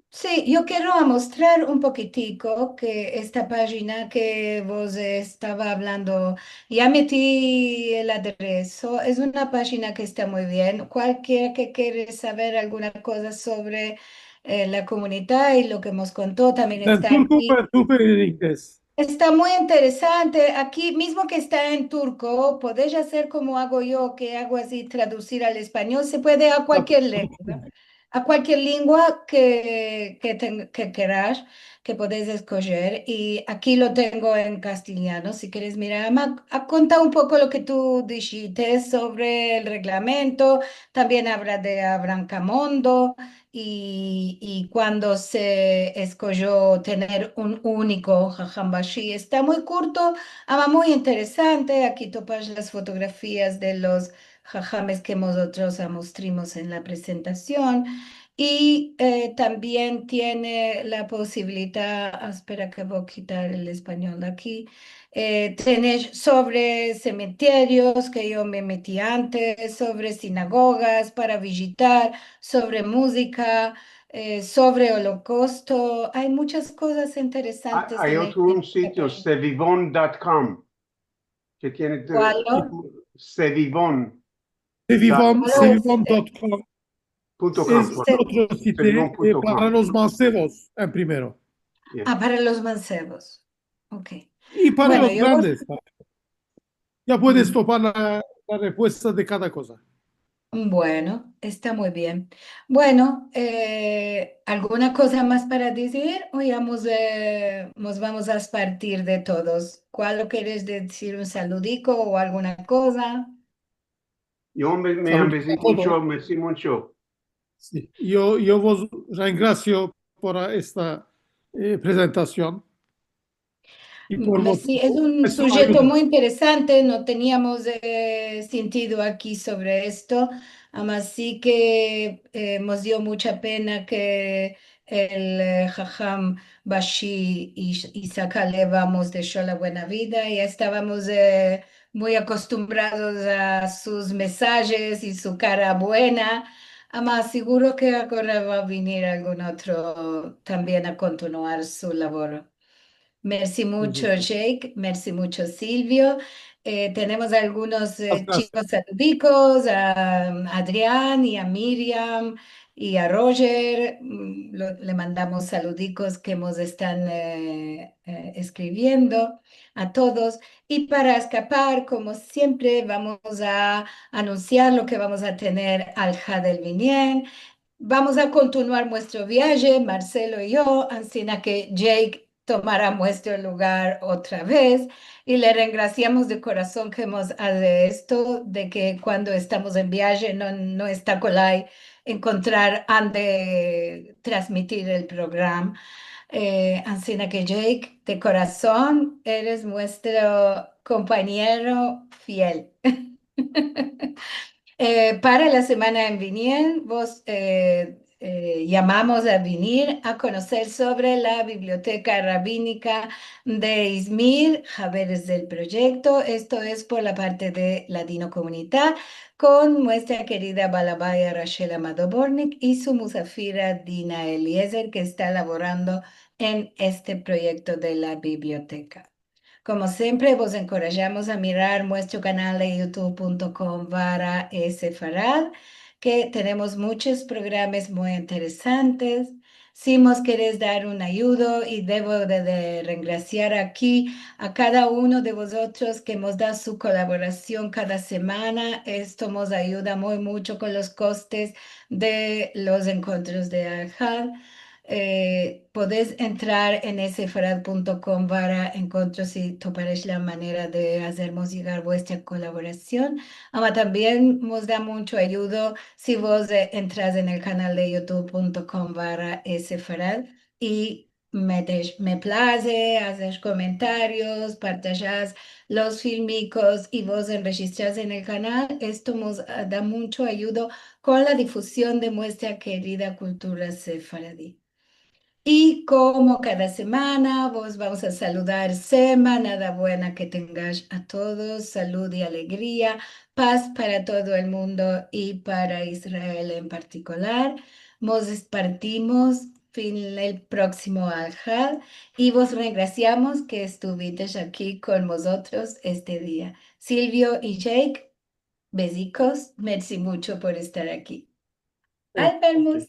Si, yo kero amostrar un pokitiko ke esta pajina ke vos estava avlando, ya meti el adreso, es una pajina ke esta muy bien. Kualkiera ke kere saver alguna koza sovre, eh, la komunidad i lo ke mos konto tambien esta aki. En turko o en ingles? Esta muy interesante. Aki mizmo ke esta en turko, podesh azer komo ago yo, ke ago azi, tradusir al espanyol. Se puede a kualkier lengua, a kualkier lengua ke, ke ten-, ke keras, ke podesh eskojer. I aki lo tengo en kastelyano, si keres mirar. Me a, a konta un poko lo ke tu dishiste sovre el reglamento. Tambien avla de Abraham Camondo. I, i kuando se eskojo tener un uniko haham bashi. Esta muy kurto, ama muy interesante. Aki topash las fotografias de los hahames ke mozotros amostrimos en la prezentasion. I, eh, tambien tiene la posibilidad, espera ke vo a kitar el espanyol de aki, eh, tener sovre sementerios ke yo me meti antes, sovre sinagogas para vijitar, sovre muzika, eh, sovre Olokausto. Ay munchas kozas interesantes. Ay otro, un sitio, sevivon dot com, ke tiene de... Kual? Sevivon. Sevivon, sevivon dot com. Punto com, es otro sitio, eh, para los mansevos, en primero. A, para los mansevos. Ok. I para los grandes tambien. Ya puedes topar la, la repuesta de kada koza. Bueno, esta muy bien. Bueno, eh, alguna koza mas para dizir o ya mos, eh, mos vamos a despartir de todos? Kual lo keres dizir, un saludiko o alguna koza? Yo me, me ambezi muncho, mersi muncho. Si, yo, yo vos rengrasio por esta, eh, prezentasion. I por... Si, es un sujeto muy interesante, no teniamos, eh, sintido aki sovre esto, ama si ke, eh, mos dio muncha pena ke el, eh, haham Bashi Is-, Isaac Halev Amos desho la buena vida i estavamos, eh, muy akostumbrados a sus mesajes i su kara buena. Ama siguro ke agora va a venir algun otro tambien a kontinuar su lavoro. Mersi muncho, Jake. Mersi muncho, Silvio. Eh, tenemos algunos, eh, chikos saludikos, a Adrian i a Miriam i a Roger. Mm, lo, le mandamos saludikos ke mos estan, eh, eh, eskriviendo a todos. I para eskapar, komo siempre, vamos a anunsiar lo ke vamos a tener al Had el Vinien. Vamos a kontinuar muestro viaje, Marcelo i yo, ansina ke Jake tomara muestro lugar otra vez, i le rengrasiamos de korason ke mos aze esto, de ke kuando estamos en viaje no, no esta kolay enkontrar ande transmitir el programa. Eh, ansina ke, Jake, de korason, eres muestro kompanyero fiel. Eh, para la semana en vinien, vos, eh, eh, yamamos a vinir a konoser sovre la Biblioteka Rabinika de Izmir, haberes del proyekto. Esto es por la parte de Ladinokomunita, kon muestra kerida balabaya Rachel Amado Bortnick i su musafira Dina Eliezer, ke esta lavorando en este proyekto de la biblioteka. Komo siempre, vos enkorajamos a mirar muestro kanal de youtube punto com barra sefarad, ke tenemos munchos programas muy interesantes. Si mos keres dar un ayudo, i devo de, de rengrasiar aki a kada uno de vozotros ke mos da su kolaborasion kada semana. Esto mos ayuda muy muncho kon los kostes de los enkontros de Al Had. Eh, podes entrar en sefarad punto com barra enkontros i toparesh la manera de azermos yegar vuestra kolaborasion. Ama tambien mos da muncho ayudo si vos, eh, entras en el kanal de youtube punto com barra sefarad i metesh me plaze, azesh komentarios, partajas los filmikos i vos enrejistras en el kanal. Esto mos, ah, da muncho ayudo kon la difuzion de muestra kerida kultura sefaradi. I komo kada semana, vos vamos a saludar semanada buena ke tengash a todos, salud i alegria, paz para todo el mundo i para Israel en partikular. Mos despartimos fin el proksimo Al Had i vos rengrasiamos ke estuvitesh aki kon mozotros este dia. Silvio i Jake, bezikos, mersi muncho por estar aki. Al vermos.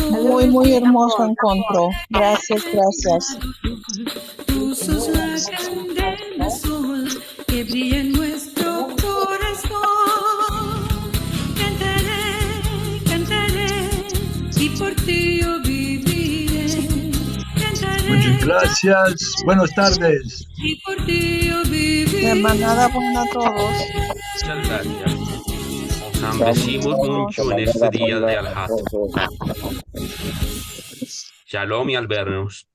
Muy, muy ermozo enkontro. Grasias, grasias. Munchas grasias. Buenas tardes. Semanada buena a todos. Munchas grasias. Ambesimos muncho en este dia de Alhad. Shalom i al vernos.